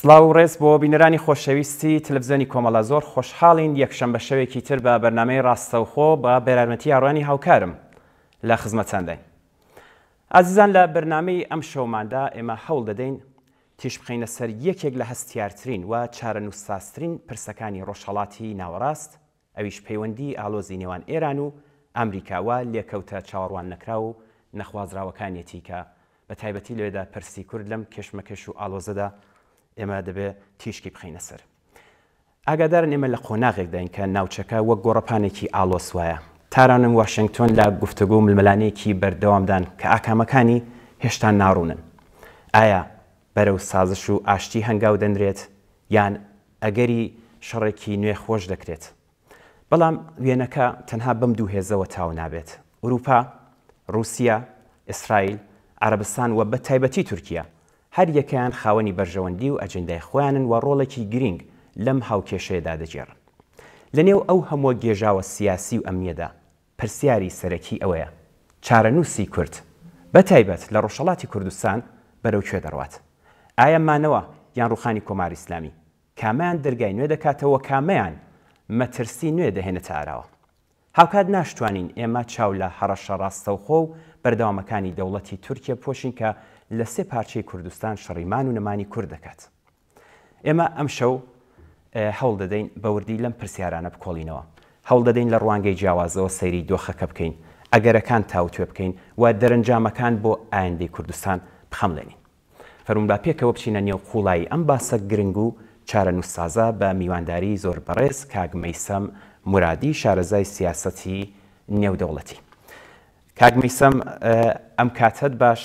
سڵاو و ڕێز بۆ بینەرانی خۆشەویستی تەلەفزیۆنی کۆمەڵە زۆر خۆشحاڵین یەکشەمبە شەوێکی تر بە بەرنامەی ڕاستەوخۆ بە بەرارمەتی یاڕوانی هاوکارم لە خزمەتانداین ئازیزان لە بەرنامەی ئەم شەوماندا ئێمە هەوڵ دەدەین تیشک بخەینە سەر یەکێک لە هەستیارترین و چارەنووسسازترین پرسەکانی ڕۆژهەڵاتی ناوەڕاست، ئەویش پەیوەندیی ئالۆزی نێوان ئێران و ئامریکا و لێکەوتە چاوەڕواننەکراو و نەخوازراوەکانیەتی کە بە تایبەتی لەوێدا پرسی کورد لەم کێشمەکێش و ئالۆزەدا ئێمە دەبێ تیشکی بخەینە سەر. ئاگادارن ئێمە لە قۆناغێکداین کە ناوچەکە وەک گۆڕەپانێکی ئاڵۆز وایە. تاران و واشێنگتۆن لە گفتوگۆ و ململانێیەکی بەردەوامدان کە ئاکامەکانی هێشتا ناڕوونن. ئایا بەرەو سازش و ئاشتی هەنگاو دەنرێت یان ئەگەری شەڕێکی نوێ خۆش دەکرێت؟ بەڵام وێنەکە تەنها بەم دوو هێزەوە تاو نابێت. ئورووپا، ڕووسیە، ئیسرائیل، عەرەبستان و بەتایبەتی تورکیە هەر یەکەیان خاوەنی بەرژەوەندی و ئەجێندای خۆیانن و ڕۆڵێکی گرینگ لەم هاوکێشەیەدا دەگێڕن. لە نێو ئەو هەمووە گێژاوە سیاسی و ئەمنییەدا، پرسیاری سەرەکی ئەوەیە، چارەنووسی کورد، بە تایبەت لە ڕۆژهەڵاتی کوردستان بەرەو کوێ دەڕوات؟ ئایا مانەوە یان ڕووخانی کۆماری ئیسلامی، کامەیان دەرگای نوێ دەکاتەوە و کامەیان مەترسی نوێ دەهێنێتە ئاراوە؟ هاوکات ناشتوانین ئێمە چاو لە هەڕەشە ڕاستەوخۆ و بەردەوامەکانی دەوڵەتی تورکیە بپۆشین کە لە سێ پارچەی کوردستان شەڕی مان و نەمانی کورد دەکات. ئێمە ئەمشەو هەوڵ دەدەین بە وردی لەم پرسیارانە بکۆڵینەوە. هەوڵ دەدەین لە ڕوانگەی جیاوازەوە سەیری دۆخەکە بکەین، ئەگەرەکان تاوتوێ بکەین و دەرەنجامەکان بۆ ئایندەی کوردستان بخەمڵێنین. فەرموون با پێکەوە بچینە نێو قووڵایی ئەم باسە گرنگ و چارەنووسسازە بە میوانداریی زۆر بەڕێز کاک مەیسەم مورادی شارەزای سیاسەتی نێودەوڵەتی. کاک مەیسەم ئەم کاتەت باش،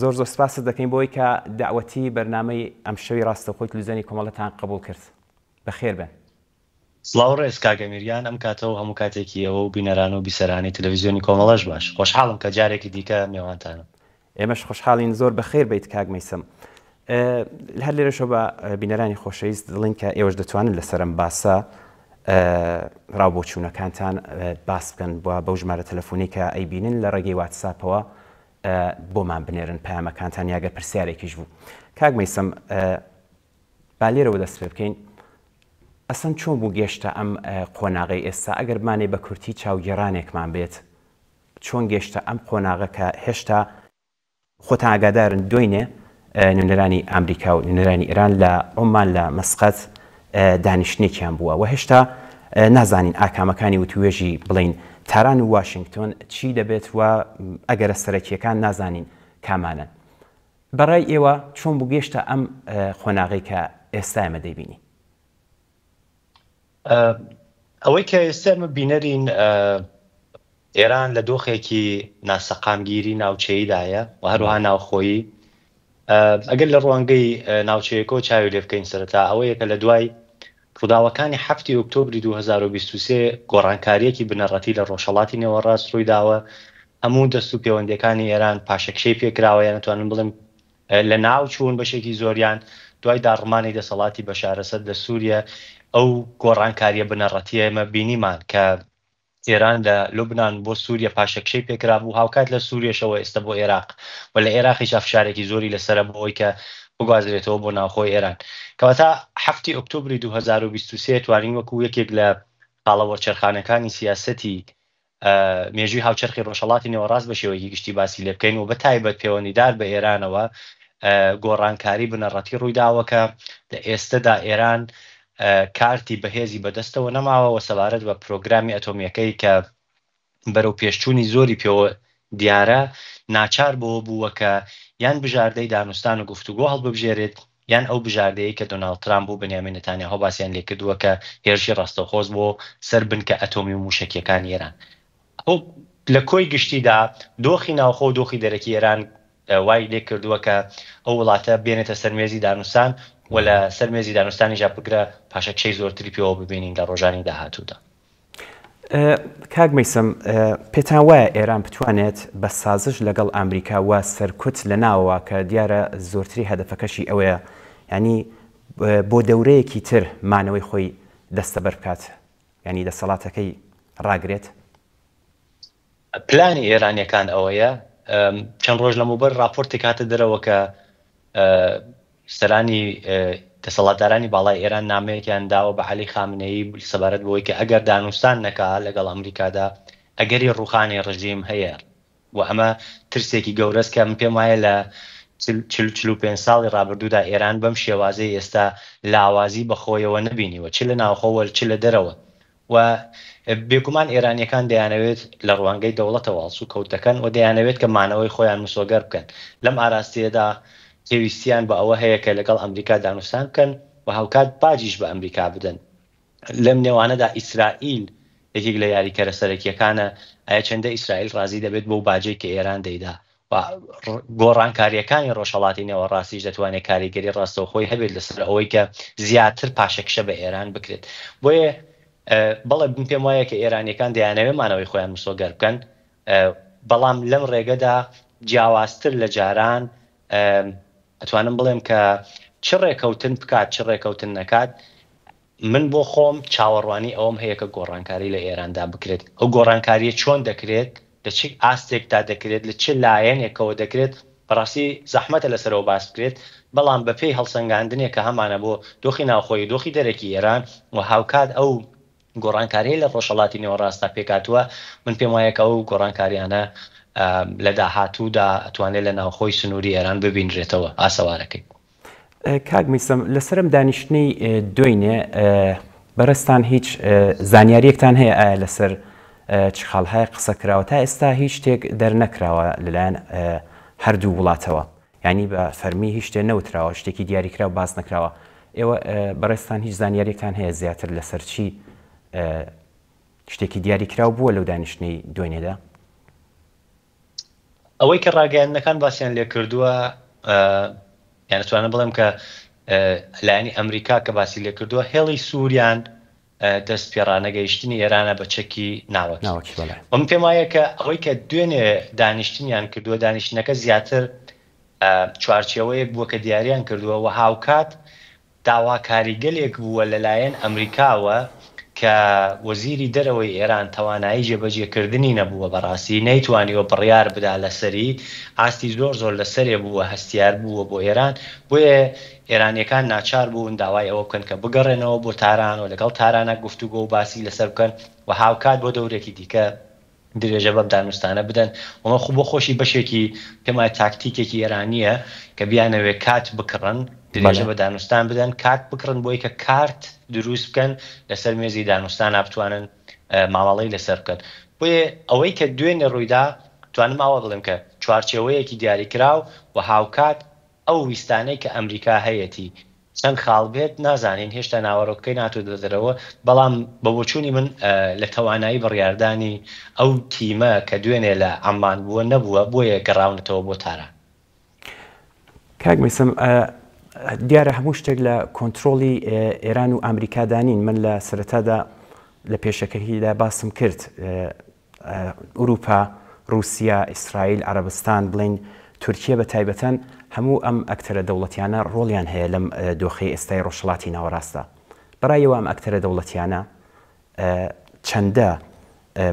زۆر زۆر سپاست دەکەین بۆی کە دەعوەتی بەرنامەی ئەمشەوی ڕاستەوخۆی تلویزیۆنی کۆمەڵەتان قبوڵ کرد. بەخێر بێن. سڵاو ڕێز کاک ئەمیر گیان ئەم کاتە و هەموو کاتێکی ئێوە و بینەران و بیسەرانی تەلەفیزیۆنی کۆمەڵەش باش خۆشحاڵم کە جارێکی دیکە مێوانتانم. ئێمەش خۆشحاڵین زۆر بەخێر بیت کاک مەیسەم. هەر لێرەشەوە بە بینەرانی خۆشەویست دەڵێین کە ئێوەش دەتوانن لەسەر ئەم باسە ڕاو بۆچوونەکانتان باس بکەن بۆ بەو ژمارە تەلەفۆنەی کە ئەیبینن لە ڕێگەی واتساپەوە بۆمان بنێرن پەیامەکانتان یاگەر پرسیارێکیش بوو. کاک مەیسەم با لێرەوە دەست پێ بکەین ئەسەن چۆن بوو گێشتە ئەم قۆناغەی ئێستا ئەگەر بمانێ بە کورتی چاوگێڕانێکمان بێت چۆن گێشتە ئەم قۆناغە کە هێشتا خۆتان ئاگادارن دوێنێ نوێنەرانی ئامریکا و نوێنەرانی ئێران لە عومان لە مەسقەت دانیشتنێکیان بووە و هێشتا نازانین ئاکامەکانی وتوێژی بڵین تاران و واشنگتۆن چی دەبێت و ئەگەرە سەرەکیەکان نازانین کامانەن بەڕای ئێوە چۆن بوو گەیشتە ئەم قۆناغەی کە ئێستا ئێمە دەیبینین؟ ئەوەی کە ئێستا ئێمە بینەرین ئێران لە دۆخێکی ناسەقامگیری ناوچەییدایە و هەروەها ناوخۆیی. ئەگەر لە ڕوانگەی ناوچەیەکەوە چاوی لێ بکەین سەرەتا ئەوەیە کە لە دوای ڕووداوەکانی حەفتی ئۆکتۆبری 2023 گۆڕانکارییەکی بنەڕەتی لە ڕۆژهەڵاتی نێوەڕاست ڕوویداوە، هەموو دەست و پێوەندییەکانی ئێران پاشەکشەی پێکراوە یان ئەتوانم بڵێم لە ناو چوون بەشێکی زۆریان دوای داڕمانی دەسەڵاتی بەشار ئەسەد لە سووریە ئەو گۆڕانکارییە بنەڕەتییە ئێمە بینیمان کە ئێران لە لوبنان بۆ سووریە پاشەکشەی پێکرابوو، هاوکات لە سووریەشەوە ئێستە بۆ ئێراق و لە ئێراقیشا فشارێکی زۆری لەسەرە بۆ ئەوەی کە بگوازرێتەوە بۆ ناوخۆی ئێران. کەواتە حەفتی ئۆکتۆبری 2023 توانین وەکوو یەکێک لە خاڵە وەرچەرخانەکانی سیاسەتی مێژووی هاوچەرخی ڕۆژهەڵاتی نێوەڕاست بە شێوەیەکی گشتی باسی لێ بکەین و بە تایبەت پێوەندیدار بە ئێرانەوە گۆڕانکاری بنەڕەتی ڕوویداوە کە لە ئێستەدا ئێران کارتی بەهێزی بەدەستەوە نەماوە و سەبارەت بە پرۆگرامی ئەتۆمییەکەی کە بەرەو پێشچوونی زۆری پێوە دیارە، ناچار بەوە بووە کە یان بژاردەی دانوستان و گفتوگۆ هەڵببژێرێت یان ئەو بژاردەیەی کە دۆناڵد ترامپ و بنیامین نەتانیاهۆ باسیان لێکردووە کە هێرشی ڕاستەوخۆس بۆ سەر بنکە ئەتۆمی و مووشەکییەکانی ئێران. لە کۆی گشتیدا دۆخی ناوخۆ و دۆخی دەرەکی ئێران وای لێ کردووە کە ئەو وڵاتە بێنێتە سەر مێزی دانوستان و لە سەر مێزی دانوستانیشا بگرە پاشەکشەی زۆرتری پێوە ببینین لە ڕۆژانی داهاتوودا. کاک مەیسەم پێتان وایە ئێران بتوانێت بە سازش لەگەڵ ئامریکا و سەرکوت لە ناوەوە کە دیارە زۆرتری هەدەفەکەشی ئەوەیە یانی بۆ دەورەیەکی تر مانەوەی خۆی دەستەبەر بکات یانی دەسەڵاتەکەی ڕاگرێت؟ پلانی ئێرانیەکان ئەوەیە، چەند ڕۆژ لەمەوبەر ڕاپۆرتێک هاتە دەرەوە کە سەرانی دەسەڵاتدارانی باڵای ئێران نامەیەکیان داوە بە عەلی خامنەیی سەبارەت بەوەی کە ئەگەر دانوستان نەکا لەگەڵ ئەمریکادا ئەگەری ڕووخانی ڕژیم هەیە و ئەمە ترسێکی گەورەس کە من پێم وایە لە 45 ساڵی ڕابردوودا ئێران بەم شێوازەی ئێستا لاوازی بەخۆیەوە نەبینیوە چ لە ناوخۆوە چ لە دەرەوە و بێگومان ئێرانییەکان دەیانەوێت لە ڕوانگەی دەوڵەتەوە هەڵسوکەوت دەکەن و دەیانەوێت کە مانەوەی خۆیان مسۆگەر بکەن. لەم ئاراستەیەدا پێویستیان بە ئەوە هەیە کە لەگەڵ ئەمریکا دانوستان بکەن و هاوکات باجیش بە ئەمریکا بدەن. لەم نێوانەدا ئیسرائیل یەکێک لە یاریکەرە سەرەکییەکانە، ئایا چەندە ئیسرائیل ڕازی دەبێت بەو باجەی کە ئێران دەیدا و گۆڕانکارییەکانی ڕۆژهەڵاتی نێوەڕاستیش دەتوانێت کاریگەری ڕاستەوخۆی هەبێت لەسەر ئەوەی کە زیاتر پاشەکشە بە ئێران بکرێت. بۆیە بەڵێ من پێم وایە کە ئێرانییەکان دەیانەوێت مانەوەی خۆیان مسۆگەر بکەن، بەڵام لەم ڕێگەدا جیاوازتر لە جاران ئەتوانم بڵێم کە چ ڕێکەوتن بکات چ ڕێکەوتن نەکات، من بۆ خۆم چاوەڕوانی ئەوەم هەیە کە گۆڕانکاری لە ئێراندا بکرێت، ئەو گۆڕانکارییە چۆن دەکرێت، لە چ ئاستێکدا دەکرێت، لە چ لایەنێکەوە دەکرێت، بەڕاستی زەحمەتە لەسەرەوە باس بکرێت، بەڵام بەپێی هەڵسەنگاندنێک کە هەمانە بۆ دۆخی ناوخۆیی و دۆخی دەرەکی ئێران و هاوکات ئەو گۆڕانکارییەی لە ڕۆژهەڵاتی نێوەڕاستدا پێکهاتووە، من پێم وایە کە ئەو گۆڕانکارییانە لە داهاتوودا ئەتوانێت لە ناوخۆی سنووری ئێران ببینرێتەوە ئاسەوارەکەی. کاک مەیسەم لەسەر ئەم دانیشتنەی دوێنێ بەڕێزتان هیچ زانیاریەکتان هەیە ئایا لەسەر چ خاڵهایەک قسە کراوە تا ئێستا هیچ شتێک دەرنەکراوە لەلایەن هەردوو وڵاتەوە یعنی بە فەرمی هیچ شتێ نەوتراوە شتێکی دیاریکراو باس نەکراوە ئێوە بەڕێزتان هیچ زانیاریەکتان هەیە زیاتر لەسەر چی شتێکی دیاریکراو بووە لەو دانیشتنەی دوێنێدا؟ ئەوەی کە ڕاگەیاندنەکان باسیان لێکردووە یان ئەتوانم بڵێم کە لایەنی ئەمریکا کە باسی لێکردووە هێڵی سووریان دەست پێڕانەگەیشتنی ئێرانە بە چەکی ناوەکی. ناوەکی بەڵێ. و من پێم وایە کە ئەوەی کە دوێنێ دانیشتنیان کردووە دانیشتنەکە زیاتر چوارچێوەیەک بووە کە دیاریان کردووە و هاوکات داواکاریگەلێک بووە لەلایەن ئەمریکاوە کە وەزیری دەرەوەی ئێران تەوانایی جێبەجێکردنی نەبووە بەڕاستی نەیتوانیوە بڕیار بدا لەسەری، ئاستی زۆر زۆر لەسەرێ بووە هەستیار بووە بۆ ئێران، بۆیە ئێرانیەکان ناچار بوون داوای ئەوە بکەن کە بگەڕێنەوە بۆ تاران و لەگەڵ تارانا گفتوگۆ و باسی لەسەر بکەن و هاوکات بۆ دەورێکی دیکە درێژە بەم دانوستانە بدەن و ئەمە بۆ خۆشی بەشێکی پێم وایە تاکتیکێکی ئێرانییە کە بیانەوێ کات بکڕن، درێژە بە دانوستان بدەن، کات بکڕن بۆی کە کارت دروست بکەن لەسەر مێزی دانوستانا بتوانن مامەڵەی لەسەر بکەن. بۆیە ئەوەی کە دوێنێ ڕوویدا توانم ئاوا بڵێم کە چوارچێوەیەکی دیاریکراو و هاوکات ئەو ویستانەی کە ئەمریکا هەیەتی چەند خاڵ بێت نازانین، هێشتا ناوەرۆکەکەی ناتۆتە دەرەوە، بەڵام بە بۆچوونی من لە تەوانایی بڕیاردانی ئەو تیمە کە دوێنێ لە عەممان بووە نەبووە، بۆیە گەڕاونەتەوە بۆ تاران. کاک مەیسەم دیارە هەموو شتێک لە کۆنترۆڵی ئێران و ئەمریکادا نین، من لە سەرەتادا لە پێشەکەیدا باسم کرد ئوروپا، ڕووسیا، ئیسرائیل، عەرەبستان، بڵێین تورکیە بە تایبەتەن هەموو ئەم ئەکتەرە دەوڵەتیانە ڕۆڵیان هەیە لەم دۆخەی ئێستای ڕۆژهەڵاتی ناوەڕاستدا. بەڕای ئێوە ئەم ئەکتەرە دەوڵەتیانە چەندە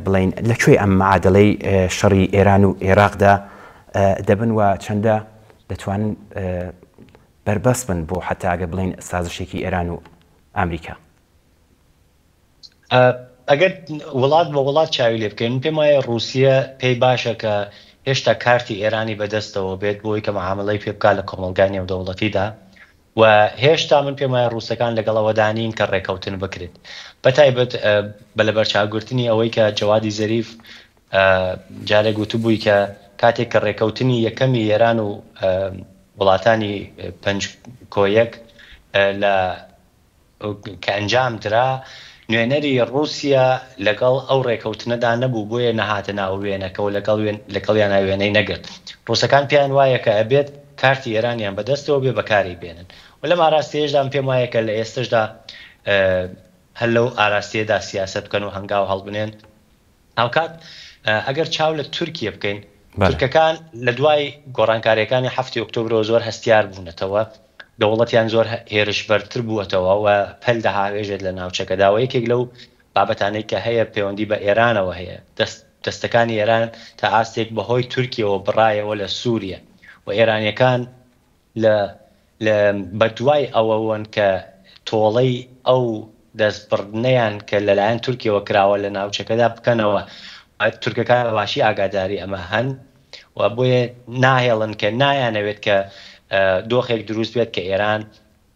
بڵێین لە کوێی ئەم معادەلەی شەڕی ئێران و ئێراقدا دەبن و چەندە دەتوانن بەربەست بن بۆ حەتا ئەگەر بڵێین سازشێکی ئێران و ئامریکا؟ ئەگەر وڵات بە وڵات چاوی لێ بکەین، من پێم وایە ڕووسیە پێی باشە کە هێشتا کارتی ئێرانی بەدەستەوە بێت بۆی کە معامەلەی پێ بکات لە کۆمەڵگای نێودەوڵەتیدا و هێشتا من پێم وایە ڕووسەکان لەگەڵ ئەوەدا نین کە ڕێکەوتن بکرێت بە تایبەت بە لەبەرچاوگرتنی ئەوەی کە جەوادی زەریف جارێک وتبووی کە کاتێک کە ڕێکەوتنی یەکەمی ئێران و وڵاتانی پەنج کۆ یەک لە کە ئەنجام درا، نوێنەری ڕووسیا لەگەڵ ئەو ڕێکەوتنەدا نەبوو، بۆیە نەهاتە ناو وێنەکە و لەگەڵ لەگەڵیانا وێنەی نەگرت. ڕووسەکان پێیان وایە کە ئەبێت کارتی ئێرانیان بەدەستەوە بێ بەکاری بێنن و لەم ئاراستەیەشدا من پێم وایە کە لە ئێستەشدا هەر لەو ئاراستەیەدا سیاسەت بکەن و هەنگاو هەڵبنێن. هاوکات ئەگەر چاو لە تورکیە بکەین، تورکەکان لە دوای گۆڕانکارییەکانی حەفتی ئۆکتۆبرەوە زۆر هەستیار بوونەتەوە، دەوڵەتیان زۆر هێرشبەرتر بووەتەوە و پەل دەهاوێژێت لە ناوچەکەدا و یەکێک لەو بابەتانەی کە هەیە پەیوەندی بە ئێرانەوە هەیە، دەست دەستەکانی ئێران تا ئاستێک بەهۆی تورکیەوە بڕایەوە لە سوریە و ئێرانیەکان لە. لە بەدوای ئەوەوەن کە تۆڵەی ئەو دەستبڕدنەیان کە لەلایەن تورکیەوە کراوە لە ناوچەکەدا بکەنەوە و تورکەکان بە باشی ئاگاداری ئەمە هەن و بۆیە ناهێڵن کە نایانەوێت کە دۆخێک دروست بێت کە ئێران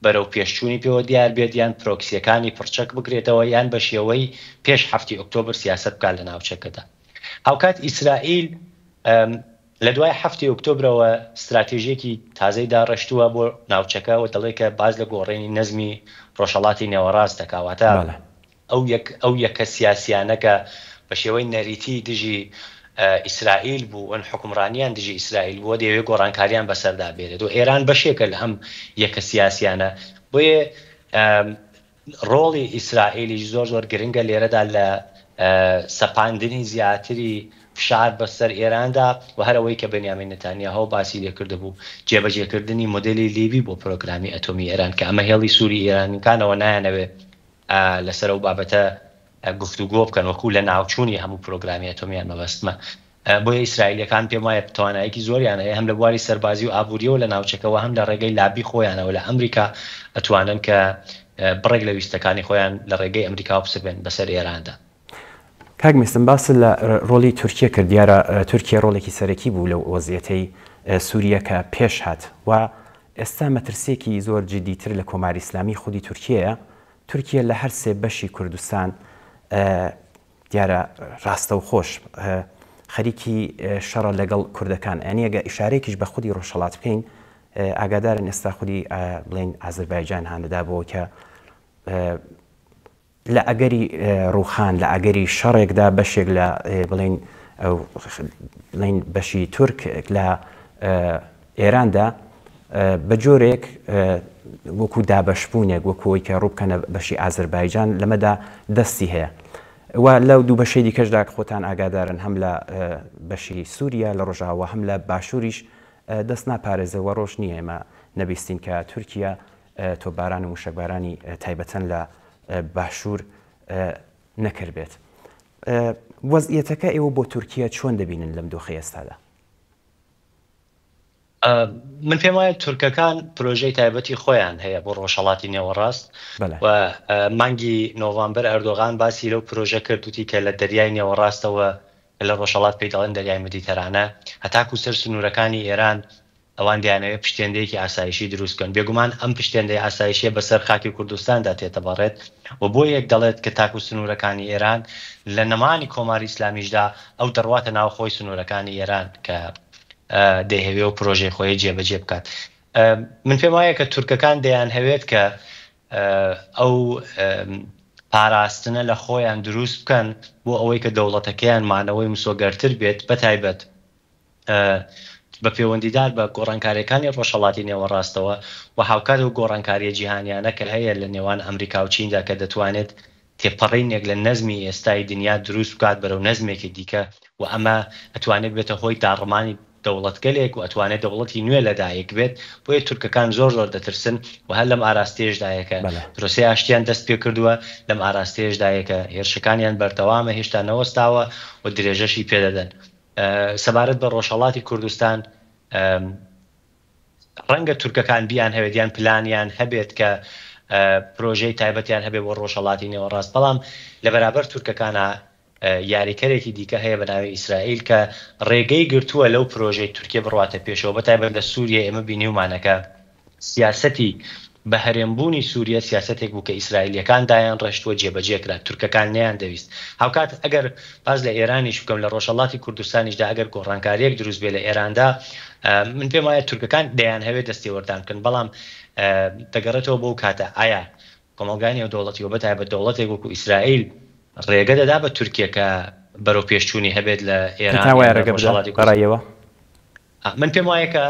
بەرەو پێشچوونی پێوە دیار بێت یان پرۆکسیەکانی پڕچەک بکرێتەوە یان بە شێوەی پێش حەفتی ئۆکتۆبر سیاسەت بکات لە ناوچەکەدا. هاوکات ئیسرائیل لە دوای حەفتی ئۆکتۆبرەوە ستراتێژیەکی تازەی داڕشتووە بۆ ناوچەکە و دەڵێ کە باس لە گۆڕینی نەزمی ڕۆژهەڵاتی نێوەڕاست دەکا واتە ئەو یەک ئەو یەکە سیاسیانە کە بە شێوەی نەریتی دژی ئیسرائیل بوون، حوکمڕانیان دژی ئیسرائیل بووە، دەیەوێت گۆڕانکاریان بەسەردا بێنێت و ئێران بەشێکە لە ئەم یەکە سیاسیانە. بۆیە ڕۆڵی ئیسرائیلیش زۆر زۆر گرنگە لێرەدا لە سەپاندنی زیاتری فشار بەسەر ئێراندا و هەر ئەوەی کە بنیامین نتانیاهۆ باسی لێکردبوو، جێبەجێکردنی مۆدێلی لیبی بۆ پرۆگرامی ئەتۆمی ئێران کە ئەمە هێڵی سووری ئێرانیکانەوە نایانەوێت لەسەر ئەو بابەتە گفتوگۆ بکەن وەکو لەناوچوونی هەموو پرۆگرامی ئەتۆمیان مەبەستمە. بۆیە ئیسرائیلیەکان پێم وایە توانایەکی زۆریان هەیە هەم لە بواری سەربازی و ئابووریەوە لە ناوچەکە وە هەم لە ڕێگەی لابی خۆیانەوە لە ئەمریکا ئەتوانن کە بڕێک لە ویستەکانی خۆیان لە ڕێگەی ئەمریکاوە بسەپێن بەسەر ئێراندا. کاک میسلم باست لە ڕۆڵی تورکیە کرد، دیارە تورکیە ڕۆڵێکی سەرەکی بوو لەو وەزعیەتەی سوریە کە پێش هات و ئێستا مەترسیەکی زۆر جیدی تر لە کۆماری ئیسلامی خودی تورکیەیە، تورکیە لە هەر سێ بەشی کوردستان دیارە ڕاستەوخۆش خەریکی شەڕە لەگەڵ کوردەکان، یانی ئەگە ئیشارەیەکیش بە خودی ڕۆژهەڵات بکەین ئاگادارن ئێستا خودی بڵێین ئازەربایجان هاندەدا بۆ کە لە ئەگەری ڕووخان، لە ئەگەری شەڕێکدا بەشێک لە بڵێین بڵێین بەشی تورک لە ئێراندا بە جۆرێک وەکو دابەشبوونێک وەکو ئەوەی کە ڕووبکەنە بەشی ئازەربایجان لەمەدا دەستی هەیە و لەو دوو بەشەی دیکەشدا خۆتان ئاگادارن هەم لە بەشی سووریا لە ڕۆژاوا هەم لە باشووریش دەست ناپارێزێ و ڕۆژ نییە ئێمە نەبیستین کە تورکیا تۆپباران و موشەکبارانی تایبەتەن لە باشوور نەکردبێت. وەزعیەتەکە ئێوە بۆ تورکیە چۆن دەبینن لەم دۆخەی ئێستادا؟ من پێم وایە تورکەکان پرۆژەی تایبەتی خۆیان هەیە بۆ ڕۆژهەڵاتی نێوەڕاست و مانگی نۆڤامبەر ئەردۆغان باسی لەو پرۆژە کرد وتی کە لە دەریای نێوەڕاستەوە کە لە ڕۆژهەڵات پێی دەڵێن دەریای مدیتەرانە هەتاکوو سەر سنوورەکانی ئێران ئەوان دەیانەوێت پشتێندەیەکی ئاسایشی دروست بکەن. بێگومان ئەم پشتێندەی ئاسایشیە بەسەر خاکی کوردستاندا تێتەبەڕێت و بۆ یەک دەڵێت کە تاکو سنوورەکانی ئێران لە نەمانی کۆماری ئیسلامیشدا ئەو دەڕواتە ناو خۆی سنوورەکانی ئێران کە دەیهەوێ و پرۆژەی خۆی جێبەجێ بکات. من پێم وایە کە تورکەکان دەیانهەوێت کە ئەو پاراستنە لە خۆیان دروست بکەن بۆ ئەوەی کە دەوڵەتەکەیان مانەوەی مسۆگەرتر بێت بەتایبەت بە پێوەندیدار بە گۆڕانکارییەکانی ڕۆژهەڵاتی نێوەڕاستەوە و هاوکات ئەو گۆڕانکارییە جیهانیانە کە هەیە لە نێوان ئەمریکا و چیندا کە دەتوانێت تێپەڕینێک لە نەزمی ئێستای دنیا دروست بکات بەرەو نەزمێکی دیکە و ئەمە ئەتوانێت بێتە هۆی داڕمانی دەوڵەتگەلێک و ئەتوانێت دەوڵەتی نوێ لەدایک بێت بۆیە تورکەکان زۆر زۆر دەترسن و هەر لەم ئاراستەیەشدایە کە پرۆسەی ئاشتیان دەست پێکردووە لەم ئاراستەیەشدایە کە هێرشەکانیان بەردەوامە هێشتا نەوەستاوە و درێژەشی پێدەدەن. سەبارەت بە ڕۆژهەڵاتی کوردستان، ڕەنگە تورکەکان بیانهەوێت یان پلانیان هەبێت کە پرۆژەی تایبەتیان هەبێت بۆ ڕۆژهەڵاتی نێوەڕاست، بەڵام لە بەرابەر تورکەکانا یاریکەرێکی دیکە هەیە بە ناوی ئیسرائیل کە ڕێگەی گرتووە لەو پرۆژەی تورکیە بڕواتە پێشەوە، بەتایبەت لە سوریە ئێمە بینیومانە کە سیاسەتی بە هەرێمبوونی سوریە سیاسەتێک بوو کە ئیسرائیلییەکان دایانڕێشت و جێبەجێ کرا، تورکەکان نەیاندەویست. هاوکات ئەگەر باس لە ئێرانیش بکەم، لە ڕۆژهەڵاتی کوردستانیشدا ئەگەر گۆڕانکارییەک دروست بێ لە ئێراندا، من پێم وایە تورکەکان دەیانهەوێ دەستێوەردان بکەن، بەڵام دەگەڕێتەوە بۆ ئەو کاتە ئایا کۆمەڵگای نێودەوڵەتی و بەتایبەت دەوڵەتێک وەکو ئیسرائیل ڕێگە دەدا بە تورکیە کە بەرەوپێشچوونی هەبێت لە ئێران پێتان یان وایە لە ڕێگە بدا ڕۆژهەڵاتی بە کوردستان؟ ڕای ئێوە؟ من پێم وایە کە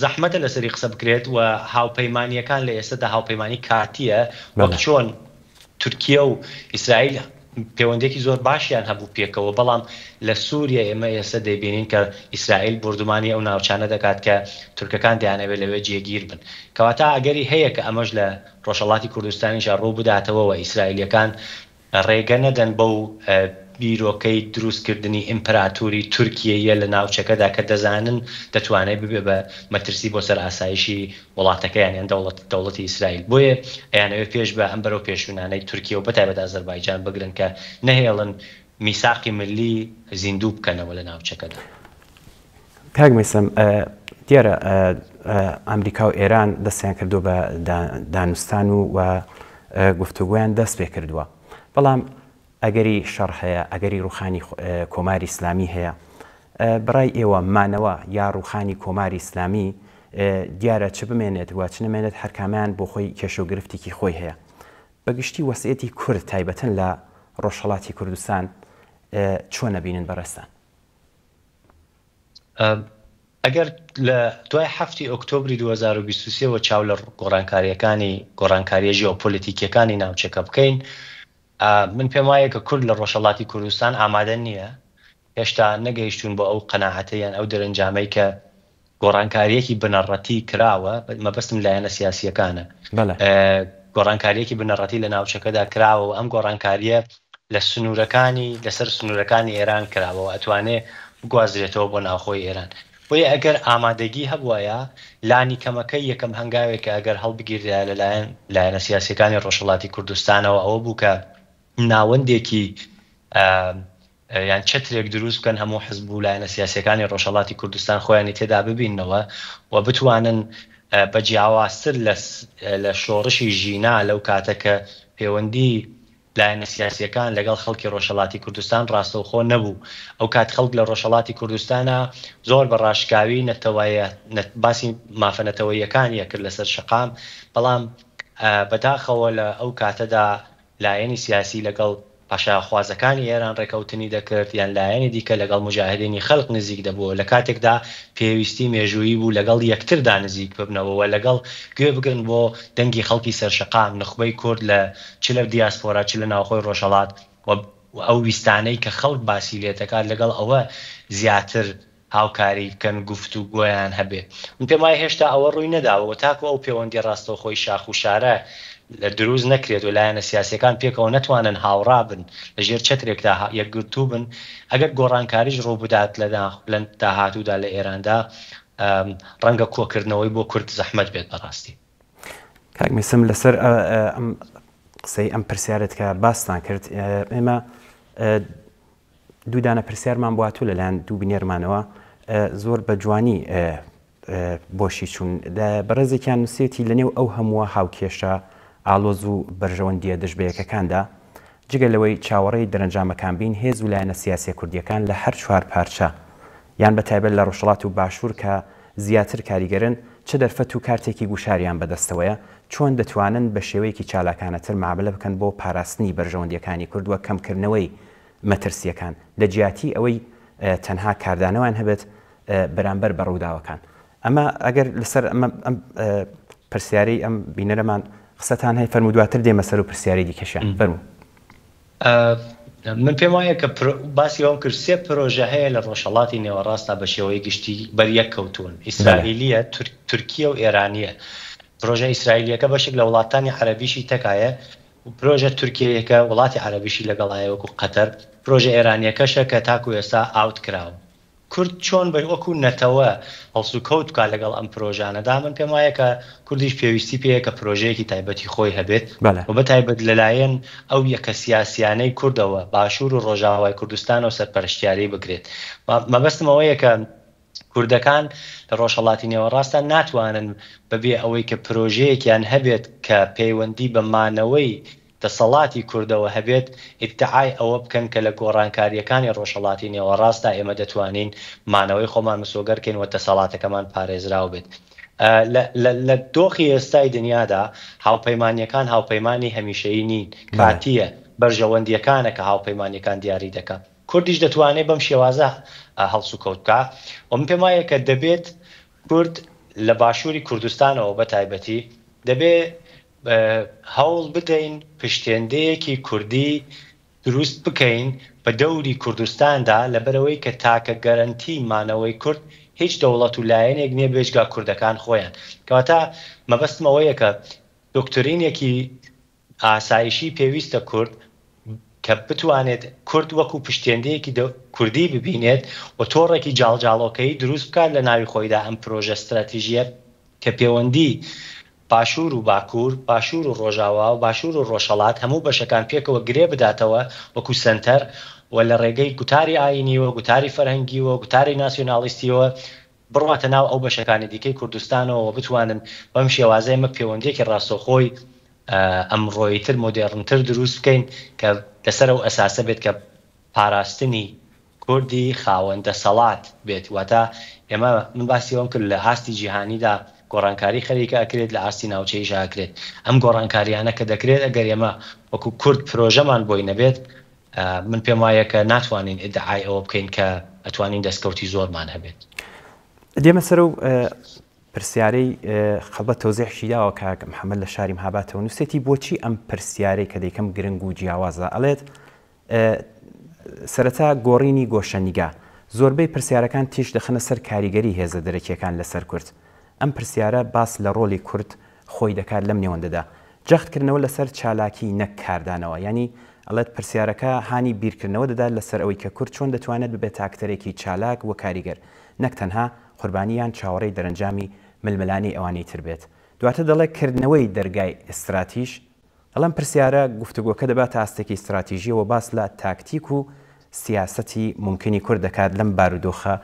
زەحمەتە لەسەری قسە بکرێت و هاوپەیمانییەکان لە ئێستەدا هاوپەیمانی کاتییە، وەک بەڵێ. چۆن تورکیە و ئیسرائیل پێوەندییەکی زۆر باشیان هەبوو پێکەوە، بەڵام لە سوریە ئێمە ئێستە دەیبینین کە ئیسرائیل بۆردومانی ئەو ناوچانە دەکات کە تورکەکان دەیانەوێت لەوێ جێگیر بن. کەواتە ئەگەری هەیە کە ئەمەش لە ڕۆژهەڵاتی کوردستانیشا ڕوو بداتەوە و ئیسرائیلییەکان ڕێگە نەدەن بەو بیرۆکەی دروستکردنی ئیمپراتوری تورکیەییە لە ناوچەکەدا کە دەزانن دەتوانێت ببێ بە مەترسی بۆ سەر ئاسایشی وڵاتەکەیان یان دەوڵەت دەوڵەتی ئیسرائیل بۆیە ئەیانەوێ پێش بە ئەم بەرەو پێشوونانەی تورکیە و بەتایبەت ئازەربایجان بگرن کە نەهێڵن میساقی ملی زیندوو بکەنەوە لە ناوچەکەدا. کاک مەیسەم دیارە ئەمریکا و ئێران دەستیان کردووە بە دانوستان و و گفتوگۆیان دەست پێ کردووە بەڵام ئەگەری شەڕ هەیە ئەگەری ڕوخانی کۆماری ئیسلامی هەیە بەڕای ئێوە مانەوە یا ڕوخانی کۆماری ئیسلامی دیارە چ بمێنێت و چ نەمێنێت هەرکامیان بۆ خۆی کێشە و گرفتێکی خۆی هەیە بەگشتی وەسیەتی کورد تایبەتەن لە ڕۆژهەڵاتی کوردستان چۆن ئەبینن بەڕێزتان؟ ئەگەر لە دوای حەفتی ئۆکتۆبری 2023 وە چاو لە گۆڕانکارییەکانی گۆڕانکارییە ژیۆپۆلیتیکییەکانی ناوچەکە بکەین، من پێم وایە کە کورد لە ڕۆژهەڵاتی کوردستان ئامادە نییە، هێشتا نەگەیشتوون بۆ ئەو قەناعەتە یان ئەو دەرەنجامەی کە گۆڕانکارییەکی بنەڕەتی کراوە، مەبەستم لایەنە سیاسییەکانە، گۆڕانکارییەکی بنەڕەتی لە ناوچەکەدا کراوە و ئەم گۆڕانکارییە لە سنوورەکانی لەسەر سنوورەکانی ئێران کراوە و ئەتوانێ بگوازرێتەوە بۆ ناوخۆی ئێران. بۆیە ئەگەر ئامادەگی هەبوایە، لانیکەمەکەی یەکەم هەنگاوێک کە ئەگەر هەڵبگیردرایە لەلایەن لایەنە سیاسییەکانی ڕۆژهەڵاتی کوردستانەوە ئەوە بوو کە ناوەندێکی یان چەترێک دروست بکەن هەموو حزب و لایەنە سیاسیەکانی ڕۆژهەڵاتی کوردستان خۆیانی تێدا ببیننەوە و بتوانن بە جیاوازتر لە شۆڕشی ژینا لەو کاتە کە پێوەندی لایەنە سیاسیەکان لەگەڵ خەڵکی ڕۆژهەڵاتی کوردستان ڕاستەوخۆ نەبوو ئەو کات خەڵک لە ڕۆژهەڵاتی کوردستانا زۆر بە ڕاشکاوی نەتەوەیە باسی مافە نەتەوەییەکانی ئەکرد لەسەر شەقام بەڵام بەداخەوە لە ئەو کاتەدا لایەنی سیاسی لەگەڵ پاشاخوازەکانی ئێران ڕێکەوتنی دەکرد یان لایەنی دیکە لەگەڵ موجاهدینی خەلق نزیک دەبووەوە لە کاتێکدا پێویستی مێژوویی بوو لەگەڵ یەکتردا نزیک ببنەوە و لەگەڵ گوێ بگرن بۆ دەنگی خەڵکی سەرشەقام نوخبەی کورد لە چ لە دیاسپۆرا چ لە ناوخۆی ڕۆژهەڵات و ئەو ویستانەی کە خەڵک باسی لێدەکات لەگەڵ ئەوە زیاتر هاوکاری بکەن گفتوگۆیان هەبێ. من پێم وایە هێشتا ئەوە ڕووی نەداوە و تاکو ئەو پێوەندیە ڕاستەوخۆی شاخ و شارە دروست نەکرێت و لایەنە سیاسیەکان پێکەوە نەتوانن هاوڕا بن لە ژێر چەترێکدا یەکگرتوو بن ئەگەر گۆڕانکاریش ڕووبدات لە داهاتوودا لە ئێراندا ڕەنگە کۆکردنەوەی بۆ کورد زەحمەت بێت بەڕاستی. کاک میسم لەسەر ئەم قسەی ئەم پرسیارت کە باستان کرد ئێمە دوو دانە پرسیارمان بۆ هاتوو لەلایەن دوو بینەرمانەوە زۆر بە جوانی بۆشی چوون بەڕێزێکیان نووسێتی لەنێو ئەو هەمووە هاوکێشە ئالۆز و بەرژەوەندیە دژ بەیەکەکاندا جگە لەوەی چاوەڕێی دەرەنجامەکان بین هێز و لایەنە سیاسیە کوردیەکان لە هەر چوار پارچە یان بە تایبەت لە ڕۆژهەڵات و باشوور کە زیاتر کاریگەرن چ دەرفەت و کارتێکی گوشاریان بەدەستەوەیە چۆن دەتوانن بە شێوەیەکی چالاکانەتر مامەلە بکەن بۆ پاراستنی بەرژەوەندیەکانی کورد و کەمکردنەوەی مەترسییەکان، لە جیاتی ئەوەی تەنها کاردانەوەیان هەبێت بەرامبەر بە ڕووداوەکان. ئەمە ئەگەر لەسەر ئەمە ئەم پرسیارەی ئەم بینەرەمان قسەتان هەیە فەرموو دواتر دێمە سەر و پرسیاری دیکەشیان فەرموو. من پێم وایە کە باسی ئەوەم کرد سێ پرۆژە هەیە لە ڕۆژهەڵاتی نێوەڕاستدا بە شێوەی گشتی بەریەک کەوتوون، ئیسرائیلییە، تورکییە و ئێرانییە. پرۆژە ئیسرائیلییەکە بەشێک لە وڵاتانی عەرەبیشی تەکایە، پرۆژە تورکیەیەکە وڵاتی عەرەبیشی لەگەڵایە وەکو قەتەر، پرۆژە ئێرانیەکەشە کە تاکو ئێستا ئاوت کراوە. کورد چۆن بە وەکو نەتەوە هەڵسوکەوت بکات لەگەڵ ئەم پرۆژانەدا، من پێم وایە کە کوردیش پێویستی پێیە کە پرۆژەیەکی تایبەتی خۆی هەبێت و بە تایبەت لەلایەن ئەو یەکە سیاسیانەی کوردەوە باشور و ڕۆژاوای کوردستانەوە سەرپەرشتیاری بکرێت. مەبەستم ئەوەیە کە کوردەکان لە ڕۆژهەڵاتی نێوەڕاستدا ناتوانن بەبێ ئەوەی کە پرۆژەیەکیان هەبێت کە پەیوەندی بە مانەوەی دەسەڵاتی کوردەوە هەبێت، ئیدعای ئەوە بکەن کە لە گۆڕانکارییەکانی ڕۆژهەڵاتی نێوەڕاستدا ئێمە دەتوانین مانەوەی خۆمان مسۆگەر کەین و دەسەڵاتەکەمان پارێزراو بێت. لە دۆخی ئێستای دنیادا هاوپەیمانییەکان هاوپەیمانی هەمیشەیی نین، کاتییە، بەرژەوەندییەکانە کە هاوپەیمانییەکان دیاری دەکا. کوردیش دەتوانێت بەم شێوازە هەڵسوکەوت بکا و من پێم وایە کە دەبێت کورد لە باشووری کوردستانەوە بە تایبەتی دەبێ هەوڵ بدەین پشتێندەیەکی کوردی دروست بکەین بە دەوری کوردستاندا لەبەرئەوەی کە تاکە گەرەنتی مانەوەی کورد هیچ دەوڵەت و لایەنێک نیە بێجگا کوردەکان خۆیان کەواتە مەبەستم ئەوەیە کە دۆکتۆرینێکی ئاسایشی پێویستە کورد. کە بتوانێت کورد وەکو پشتێندەیەکی کوردی ببینێت و تۆڕێکی جاڵجاڵۆکەیی دروست بکات لە ناوی خۆیدا ئەم پرۆژە ستراتیژییە کە پێوەندی باشوور و باکوور، باشوور و ڕۆژاوا و باشوور و ڕۆژهەڵات هەموو بەشەکان پێکەوە گرێ بداتەوە وەکو سەنتەر و لە ڕێگەی گوتاری ئایینیوە، گوتاری فەرهەنگیوە، گوتاری ناسیۆنالیستیەوە بڕواتە ناو ئەو بەشەکانی دیکەی کوردستانەوە و بتوانن بەم شێوازە ئێمە پێوەندییەکی ڕاستەوخۆی ئەمڕۆییتر، مۆدێڕنتر دروست بکەین کە لەسەر ئەو ئەساسە بێت کە پاراستنی کوردی خاوەن دەسەڵات بێت واتە ئێمە من باسی ئەوەم کرد لە ئاستی جیهانیدا گۆڕانکاری خەریکە ئەکرێت لە ئاستی ناوچەییشا ئەکرێت ئەم گۆڕانکاریانە کە دەکرێت ئەگەر ئێمە وەکو کورد پرۆژەمان بۆی نەبێت من پێم وایە کە ناتوانین ئیدعای ئەوە بکەین کە ئەتوانین دەستکەوتی زۆرمان هەبێت. دێمە سەر ئەو پرسیارەی خەڵبەت تەوزیحشی داوە کاک محەمەد لە شاری مهاباتەوە نووسێتی بۆچی ئەم پرسیارەی کە دەیکەم گرنگ و جیاوازە ئەڵێت سەرەتا گۆڕینی گۆشەنیگا، زۆربەی پرسیارەکان تیشک دەخەنە سەر کاریگەری هێزە دەرەکییەکان لەسەر کورد. ئەم پرسیارە باس لە ڕۆڵی کورد خۆی دەکات لەم نێوەندەدا. جەختکردنەوە لەسەر چالاکی نەک کاردانەوە. یانی ئەڵێت پرسیارەکە هانی بیرکردنەوە دەدات لەسەر ئەوەی کە کورد چۆن دەتوانێت ببێتە ئەکتەرێکی چالاک و کاریگەر نەک تەنها قوربانی یان چاوەڕێی دەرەنجامی ململانێی ئەوانەی تر بێت. دواتر دەڵێت کردنەوەی دەرگای ئیستراتیژ ئەم پرسیارە گفتوگۆکە دەباتە ئاستێکی ستراتیژییەوە باس لە تاکتیک و سیاسەتی مومکینی کورد دەکات لەم بارودۆخە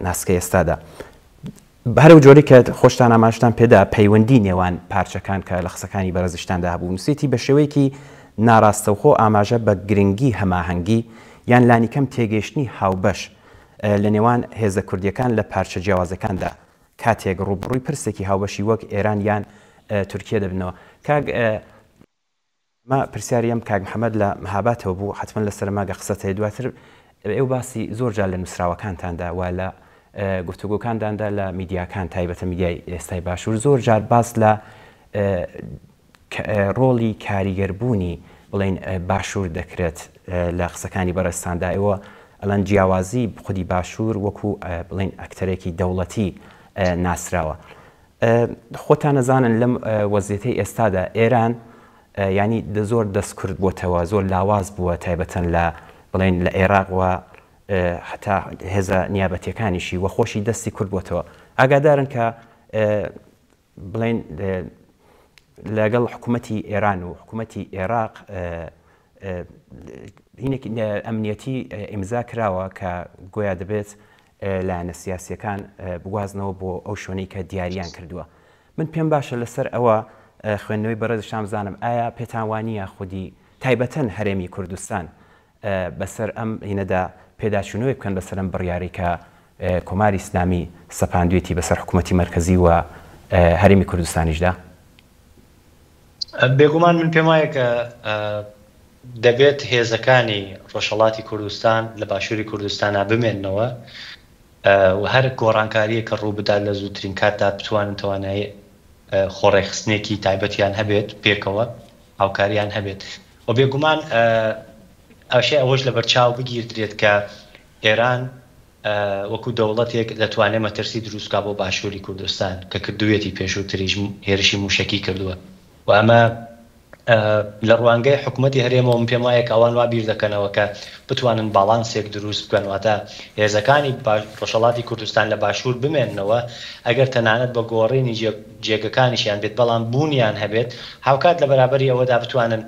ناسکەی ئێستادا. هەر ئەو جۆرەی کە خۆشتان ئاماژەتان پێدا پەیوەندی نێوان پارچەکان کە لە قسەکانی بەڕێزیشتاندا هەبوو نووسیتی بە شێوەیەکی ناڕاستەوخۆ ئاماژە بە گرنگی هەماهەنگی یان لانیکەم تێگەیشتنی هاوبەش لە نێوان هێزە کوردییەکان لە پارچە جیاوازەکاندا کاتێک ڕووبەڕووی پرسێکی هاوبەشی وەک ئێران یان تورکیە دەبنەوە. کاک ئەمە پرسیاری ئەم کاک محەمەد لە مهاباتەوە بوو، حەتمەن لەسەر ئەمە گە قسەت هەیە دواتر ئێوە باسی زۆر جار لە نووسراوەکانتاندا و لە گفتوگۆکانداندا لە میدیاکان تایبەتە میدیای ئێستای باشوور زۆر جار باس لە ڕۆڵی کاریگەربوونی بڵێین باشوور دەکرێت لە قسەکانی بەڕێزتاندا ئێوە ئەڵێن جیاوازی خودی باشوور وەکو بڵێین ئەکتەرێکی دەوڵەتی ناسراوە خۆتان نەزانن لەم وەزیەتەی ئێستادا ئێران ینی زۆر دەست کورد بۆتەوە زۆر لاواز بووە تایبەتەن لە بڵێن لە عێراق و هەتا هێزە نیابەتیەکانیشی وە خۆشی دەستی کورد بۆتەوە ئاگادارن کە بڵێین لەگەڵ حکوومەتی ئێران و حکوومەتی عێراق هینێکی ئەمنیەتی ئیمزا کراوە کە گۆیا دەبێت لایەنە سیاسیەکان بگوازنەوە بۆ ئەو شوێنەی کە دیاریان کردووە من پێم باشە لەسەر ئەوە خوێندنەوەی بەڕێزشان بزانم ئایا پێتان وانە خودی تایبەتەن هەرێمی کوردستان بەسەر ئەم هینەدا پێداچوونەوەی بکەن بەسەر ئەم بڕیارەی کە کۆماری ئیسلامی سەپاندوێتی بەسەر حکوومەتی مەرکەزی و هەرێمی کوردستانیشدا؟ بێگومان من پێم وایە کە دەبێت هێزەکانی ڕۆژهەڵاتی کوردستان لە باشووری کوردستانا بمێننەوە و هەر گۆڕانکارییەک کە ڕووبدات لە زووترین کاتدا بتوانن توانایی خۆڕێکخستنێکی تایبەتیان هەبێت پێکەوە هاوکاریان هەبێت و بێگومان ئەشێ ئەوەش لەبەرچاو بگیردرێت کە ئێران وەکو دەوڵەتێک دەتوانێت مەترسی دروست بکات بۆ باشووری کوردستان کە کردوویەتی پێشووتریش هێرشی مووشەکی کردووە و ئەمە لە ڕوانگەی حکومەتی هەرێمەوە من پێم وایە کە ئەوان وا بیر دەکەنەوە کە بتوانن باڵانسێک دروست بکەن واتە هێزەکانی ڕۆژهەڵاتی کوردستان لە باشوور بمێننەوە ئەگەر تەنانەت بە گۆڕینی جێگەکانیشیان بێت بەڵام بوونیان هەبێت هاوکات لە بەرابەری ئەوەدا بتوانن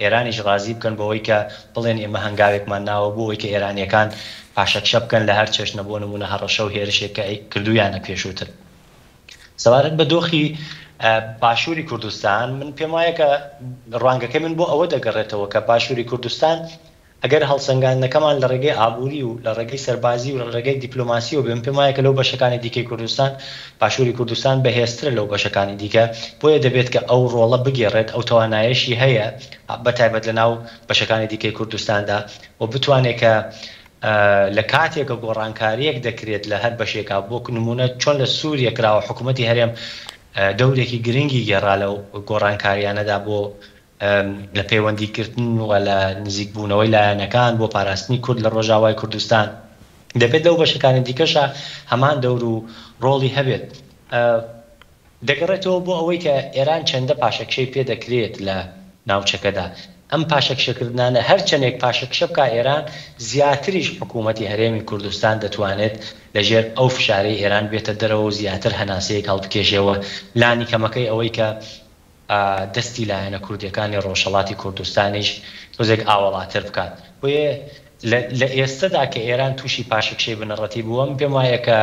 ئێرانیش ڕازی بکەن بەوەی کە بڵێن ئێمە هەنگاوێکمان ناوە بۆ ئەوەی کە ئێرانییەکان پاشەکشە بکەن لە هەر چەشنە بۆ نموونە هەڕەشە و هێرشێک کە کردوویانە پێشووتر. سەبارەت بە دۆخی باشووری کوردستان، من پێم وایە کە ڕوانگەکەی من بۆ ئەوە دەگەڕێتەوە کە باشووری کوردستان ئەگەر هەڵسەنگاندنەکەمان لە ڕێگەی ئابووری و لە ڕێگەی سەربازی و لە ڕێگەی دیپلۆماسییەوە بێ، من پێم وایە کە لەو بەشەکانی دیکەی کوردستان، باشووری کوردستان بەهێزترە لەو بەشەکانی دیکە، بۆیە دەبێت کە ئەو ڕۆڵە بگێڕێت، ئەو توانایەشی هەیە بە تایبەت لە ناو بەشەکانی دیکەی کوردستاندا و بتوانێت کە لە کاتێک کە گۆڕانکارییەک دەکرێت لە هەر بەشێکا بۆ نموونە چۆن لە سووریە کراوە حکوومەتی هەرێم دەورێکی گرنگی گێڕا لەو گۆڕانکارییانەدا بۆ لە پەیوەندی گرتن و لە نزیک بوونەوەی لایەنەکان بۆ پاراستنی کورد لە ڕۆژاوای کوردستان دەبێت لەو بەشەکانی دیکەشا هەمان دەور و ڕۆڵی هەبێت. دەگەڕێتەوە بۆ ئەوەی کە ئێران چەندە پاشەکشەی پێ دەکرێت لە ناوچەکەدا. ئەم پاشەکشەکردنانە هەر چەندێک پاشەکشە بکا ئێران، زیاتریش حکوومەتی هەرێمی کوردستان دەتوانێت لە ژێر ئەو فشارەی ئێران بێتە دەرەوە و زیاتر هەناسەیەک هەڵبکێشێ و لانیکەمەکەی ئەوەی کە دەستی لایەنە کوردییەکانی ڕۆژهەڵاتی کوردستانیش تۆزێک ئاوەڵاتر بکات. بۆیە لە ئێستەدا کە ئێران تووشی پاشەکشەی بنەڕەتی بووە، من پێم وایە کە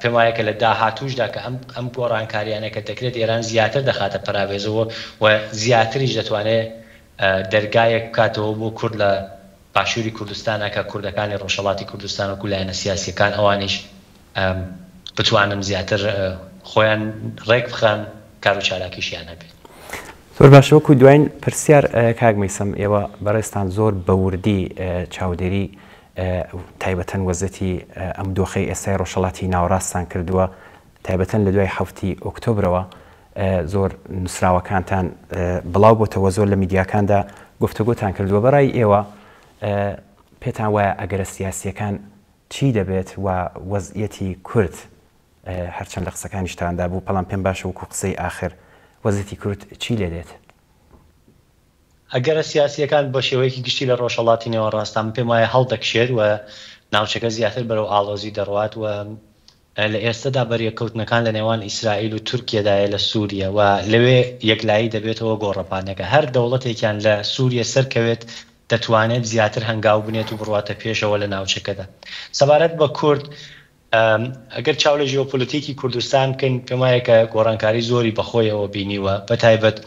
پێم وایە کە لە داهاتووشدا کە ئەم ئەم گۆڕانکارییانە کە دەکرێت ئێران زیاتر دەخاتە پەراوێزەوە و زیاتریش دەتوانێت دەرگایەک بکاتەوە بۆ کورد لە باشووری کوردستانا کە کوردەکانی ڕۆژهەڵاتی کوردستان وەکوو لایەنە سیاسییەکان ئەوانیش بتوانن زیاتر خۆیان ڕێک بخەن کار و چالاکیشیان هەبێت. زۆر باشە وەکو دواین پرسیار کاک مەیسەم ئێوە بەڕێزتان زۆر بە وردی چاودێری تایبەتەن وەزعیەتی ئەم دۆخەی ئێستای ڕۆژهەڵاتی ناوەڕاستتان کردووە تایبەتەن لە دوای حەوتی ئۆکتۆبرەوە زۆر نووسراوەکانتان بڵاو بۆتەوە زۆر لە میدیاکاندا گفتوگۆتان کردووە بەڕای ئێوە پێتان وایە ئەگەرە سیاسیەکان چی دەبێت و وەزعیەتی کورد هەرچەند لە قسەکانیشتاندا بوو بەڵام پێم باشە وەکو قسەی ئاخر وەزعیەتی کورد چی لێ دێت؟ ئەگەرە سیاسییەکان بە شێوەیەکی گشتی لە ڕۆژهەڵاتی نێوەڕاستدا من پێم وایە هەڵدەکشێت و ناوچەکە زیاتر بەرەو ئاڵۆزی دەڕوات و لە ئێستەدا بەریەککەوتنەکان لە نێوان ئیسرائیل و تورکیەدایە لە سوریە و لەوێ یەکلایی دەبێتەوە گۆڕەپانەکە هەر دەوڵەتێکیان لە سوریە سەرکەوێت دەتوانێت زیاتر هەنگاو بنێت و بڕواتە پێشەوە لە ناوچەکەدا. سەبارەت بە کورد، ئەگەر چاو لە ژیۆپۆلیتیکی کوردستان بکەین، پێم وایە کە گۆڕانکاری زۆری بەخۆیەوە بینیوە، بەتایبەت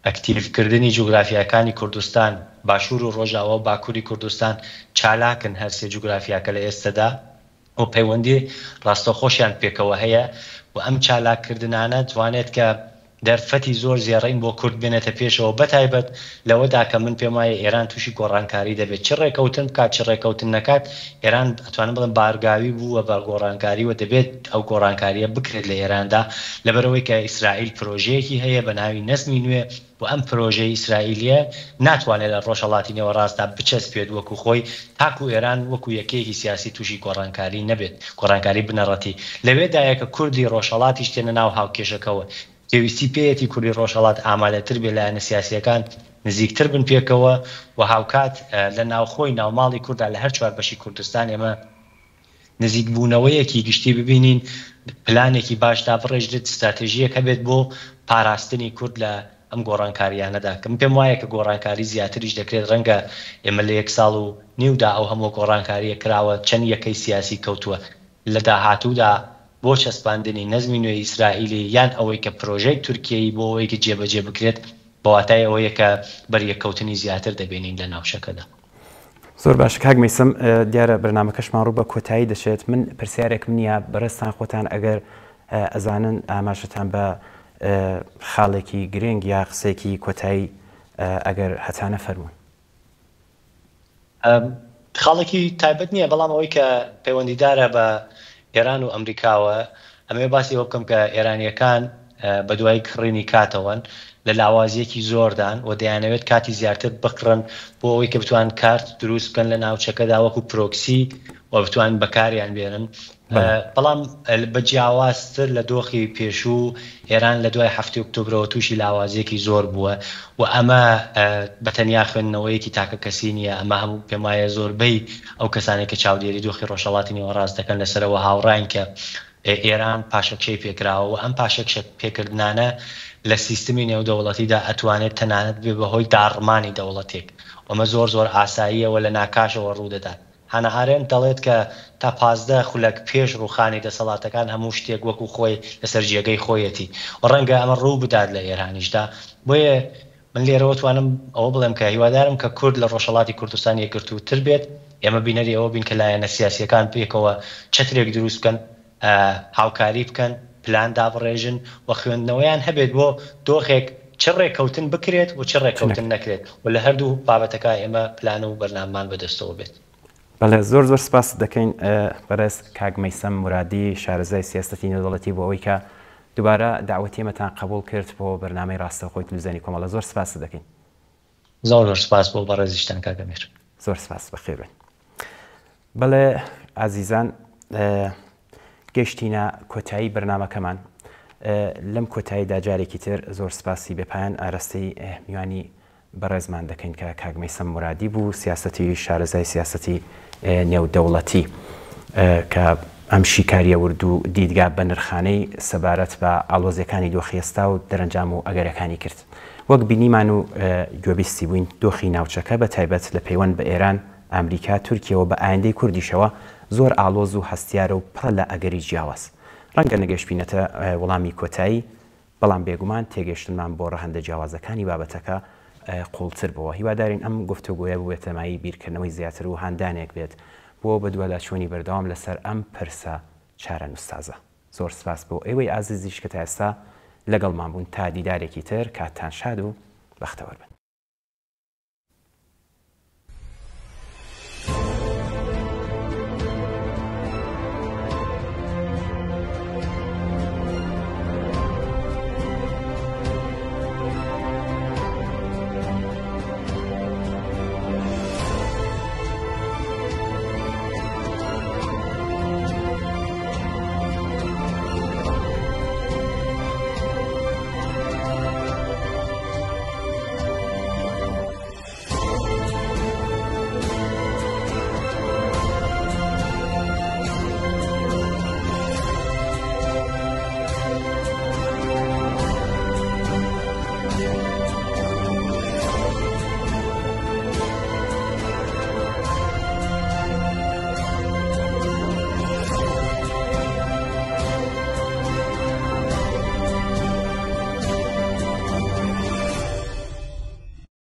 ئەکتیڤکردنی جوگرافیاکانی کوردستان، باشوور و ڕۆژاوا و باکووری کوردستان چالاکن هەرسێ جوگرافیاکە لە ئێستەدا و پەیوەندی ڕاستەوخۆشیان پێکەوە هەیە و ئەم چالاککردنانە توانێت کە دەرفەتی زۆر زێڕین بۆ کورد بێنێتە پێشەوە بەتایبەت لەوەدا کە من پێم وایە ئێران تووشی گۆڕانکاری دەبێت چ ڕێکەوتن بکات چ ڕێکەوتن نەکات ئێران ئەتوانم بڵێم بارگاوی بووە بە گۆڕانکاری و دەبێت ئەو گۆڕانکاریە بکرێت لە ئێراندا لەبەرئەوەی کە ئیسرائیل پرۆژەیەکی هەیە بە ناوی نەزمی نوێ و ئەم پرۆژەی ئیسرائیلیە ناتوانێت لە ڕۆژهەڵاتی نێوەڕاستدا بچەسپێت وەکو خۆی تاکو ئێران وەکو یەکەیەکی سیاسی تووشی گۆڕانکاری نەبێت، گۆڕانکاری بنەڕەتی. لەوێدایە کە کوردی ڕۆژهەڵاتیش تێنە ناو هاوکێشەکەوە. پێویستی پێیەتی کوردی ڕۆژهەڵات ئامادەتر بێت، لایەنە سیاسییەکان نزیکتر بن پێکەوە و هاوکات لە ناوخۆی ناوماڵی کورددا لە هەر چوار بەشی کوردستان ئێمە نزیکبوونەوەیەکی گشتی ببینین، پلانێکی باش دابڕێژرێت، ستراتێژییەک هەبێت بۆ پاراستنی کورد لە ئەم گۆڕانکارییانەدا، کە من پێم وایە کە گۆڕانکاری زیاتریش دەکرێت، ڕەنگە ئێمە لە یەک ساڵ و نیودا ئەو هەمووە گۆڕانکارییە کراوە، چەند یەکەی سیاسی کەوتووە، لە داهاتوودا بۆ چەسپاندنی نەزمی نوێی ئیسرائیلی یان ئەوەی کە پرۆژەی تورکیەیی بۆ ئەوەی کە جێبەجێ بکرێت، بە واتای ئەوەیە کە بەریەککەوتنی زیاتر دەبینین لە ناوچەکەدا. زۆر باشە کاک مەیسەم دیارە بەرنامەکەشمان ڕوو بە کۆتایی دەچێت من پرسیارێکم نییە بەڕێزتان خۆتان ئەگەر ئەزانن ئاماژەتان بە خاڵێکی گرنگ یا قسەیەکی کۆتایی ئەگەر هەتانە فەرموون. خاڵێکی تایبەت نییە بەڵام ئەوەی کە پەیوەندیدارە بە ئێران و ئەمریکاوە ئەمەوێ باسی ئەوە بکەم کە ئێرانییەکان بەدوای کڕینی کاتەوەن، لە لاوازییەکی زۆردان و دەیانەوێت کاتی زیاتر بکڕن بۆ ئەوەی کە بتوانن کارت دروست بکەن لە ناوچەکەدا وەکو پرۆکسی و بتوانن بەکاریان بێنن. بەڵام بە جیاوازتر لە دۆخی پێشوو، ئێران لە دوای حەفتی ئۆکتۆبرەوە تووشی لاوازییەکی زۆر بووە و ئەمە بە تەنیا خوێندنەوەیەکی تاکەکەسی نییە، ئەمە هەموو پێم وایە زۆربەی ئەو کەسانەی کە چاودێری دۆخی ڕۆژهەڵاتی نێوەڕاست دەکەن لەسەرەوە هاوڕاین کە ئێران پاشەکشەی پێکراوە و ئەم پاشەکشە پێکردنانە لە سیستمی نێودەوڵەتیدا ئەتوانێت تەنانەت ببێ بە هۆی داڕمانی دەوڵەتێک و ئەمە زۆر زۆر ئاساییە و لە ناکاشەوە ڕوودەدات. هانا ئارێنت دەڵێت کە تا 15 خولەک پێش ڕووخانی دەسەڵاتەکان هەموو شتێک وەکو خۆی لەسەر جێگەی خۆیەتی و ڕەنگە ئەمە ڕوو بدات لە ئێرانیشدا. بۆیە من لێرەوە توانم ئەوە بڵێم کە هیوادارم کە کورد لە ڕۆژهەڵاتی کوردستان یەکگرتووتر بێت، ئێمە بینەری ئەوە بین کە لایەنە سیاسییەکان پێکەوە چەترێک دروست بکەن، هاوکاری بکەن، پلان دابڕێژن و خوێندنەوەیان هەبێت بۆ دۆخێک چ ڕێککەوتن بکرێت و چ ڕێککەوتن نەکرێت و لە هەردوو بابەتەکە ئێمە پلان و بەرنامەمان بەدەستەوە بێت. بەڵێ زۆر زۆر سپاست دەکەین بەڕێز کاک مەیسەم مورادی شارەزای سیاسەتی نێودەوڵەتی بۆ ئەوەی کە دووبارە دەعوەتی ئێمەتان قەبووڵ کرد بۆ بەرنامەی ڕاستەوخۆی تلویزیۆنی کۆمەڵە زۆر سپاست دەکەین. زۆر زۆر سپاس بۆ بەڕێزیشتان کاک ئەمیر. زۆر سپاس بەخێر بێن. بەڵێ ئازیزان گەشتینە کۆتایی بەرنامەکەمان لەم کۆتاییدا جارێکی تر زۆر سپاسی بێپایان ئاراستەی میوانی. بەڕێزمان دەکەین کە کاک مەیسەم مورادی بوو سیاسەتی شارەزای سیاسەتی نێودەوڵەتی کە ئەم شیکاریە ورد و دیدگا بەنرخانەی سەبارەت بە ئاڵۆزیەکانی دۆخی ئێستا و دەرەنجام و ئەگەرەکانی کرد. وەک بینیمان و گوێبیستی بووین دۆخی ناوچەکە بە تایبەت لە پەیوەند بە ئێران، ئامریکا، تورکیەوە بە ئایندەی کوردیشەوە زۆر ئاڵۆز و هەستیارە و پڕە لە ئەگەری جیاواز. ڕەنگە نەگەشتبینەتە وڵامی کۆتایی، بەڵام بێگومان تێگەیشتنمان بۆ ڕەهەندە جیاوازەکانی بابەتەکە قووڵتر بووە. هیوادارین ئەم گفتوگۆیە ببێتە مایەی بیرکردنەوەی زیاتر و هاندانێک بێت بۆ بەدواداچوونی بەردەوام لەسەر ئەم پرسە چارەنووسسازە. زۆر سپاس بۆ ئێوەی ئازیزیش کە تا ئێستا لەگەڵمان بوون. تا دیدارێکی تر کاتتان شاد و بەختەوەر بن.